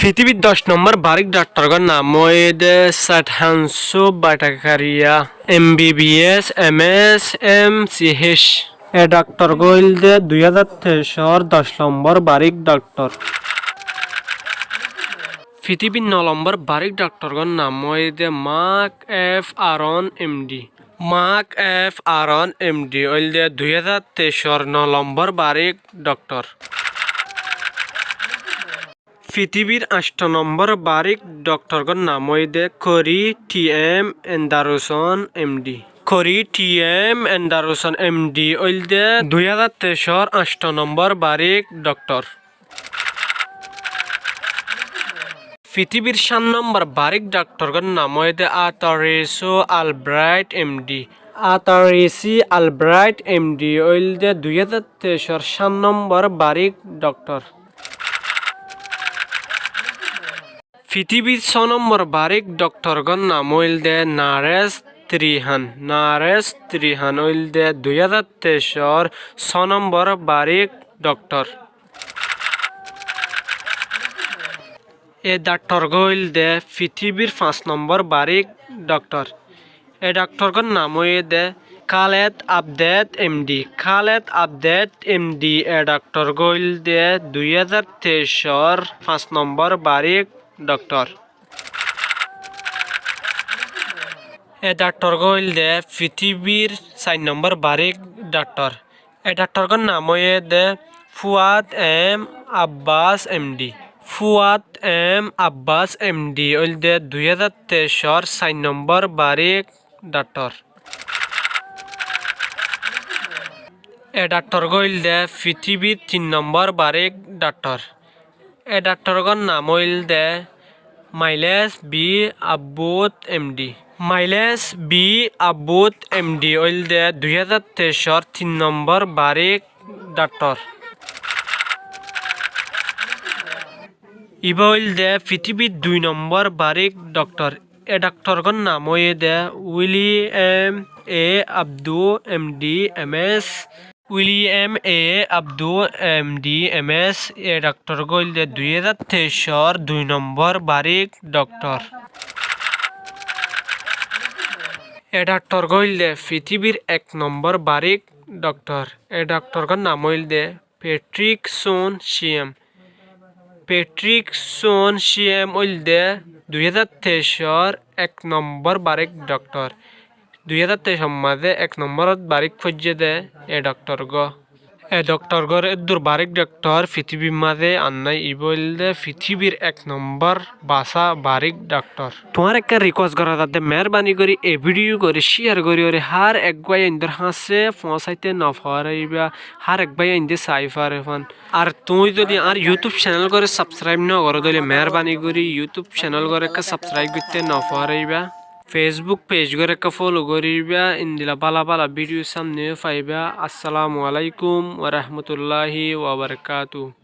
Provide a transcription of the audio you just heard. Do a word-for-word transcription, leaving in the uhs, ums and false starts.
Fitibir doc nombor barik dhaktorgór nam óilde Sat Hansu Bhattacharya, M B B S, M S, M C H. E dhaktorgó óilde dui házar teicor doc nombor barik dhaktor. Fitibir no nombor barik dhaktorgór nam óilde Mark F Aaron, M D. Mark F Aaron, M D óilde dui házar teicor no nombor barik dhaktor. Fitibir ancto nombor barik dhaktorgór nam óilde Corrie T M Anderson, M D. Corrie T M Anderson, M D óilde dui házar teicor ancto nombor barik dhaktor. Fitibir cát nombor barik dhaktorgór nam óilde Arthur Rice Albright, M D. Arthur Rice Albright, M D óilde dui házar teicor cát nombor barik dhaktor. Fitibir só nombor barik dhaktorgór nam óilde Naresh Trehan. Naresh Trehan óilde dui házar teicor só nombor barik dhaktor. E dhaktorgó óilde fitibir fañs nombor barik dhaktor. E dhaktorgór nam óilde Khaled Abded, M D. Khaled Abded, M D, e dhaktorgó óilde dui házar teicor fañs nombor barik dhaktor. E dhaktorgó óilde fitibir sair nombor barik dhaktor. E dhaktorgór nam óilde Fuad M Abbas, M D. Fuad M Abbas, M D óilde dui házar teicor sair nombor barik dhaktor. E dhaktorgó óilde fitibir tin nombor barik dhaktor. E dhaktorgór nam óilde Miles B Abbott, M D. Miles B Abbott, M D óilde dui házar teicor tin nombor barik dhaktor. Ibá óilde fitibir dui nombor barik dhaktor. E dhaktorgór nam óilde William A Abdu, M D, M S. William A Abdu, M D, M S. E dhaktorgó óilde dui házar teicor dui nombor barik dhaktor. E dhaktorgó óilde fitibir ek nombor barik dhaktor. E dhaktorgór nam óilde Patrick Soon-Shiong. Patrick Soon-Shiong óilde dui házar teicor ek nombor barik dhaktor. Dui házar teicor mazé ek nombor barik foijjé dé e dhaktorgó. E dhaktorgór eddur barik dhaktor fitibir mazé ar nái. Ibá óilde fitibir ek nombor basá barik dhaktor. Tuáñr ekká request gorá zadde, meérbani gorí e video gorí share gorí óre hár ek bái aindór hañsé foóñsaite nofoóraibá, hár ek bái aindé sai fare fán. Ar tuñí zodi añár YouTube channel goré subscribe nogoró dóile meérbani gorí YouTube channel goré ekká subscribe goitté nofoóraibá. Facebook page goré ekká follow goríba, endilla bála bála video samne faibá. Assalamu alaikum wa rahmatullahi wa barakatuhu.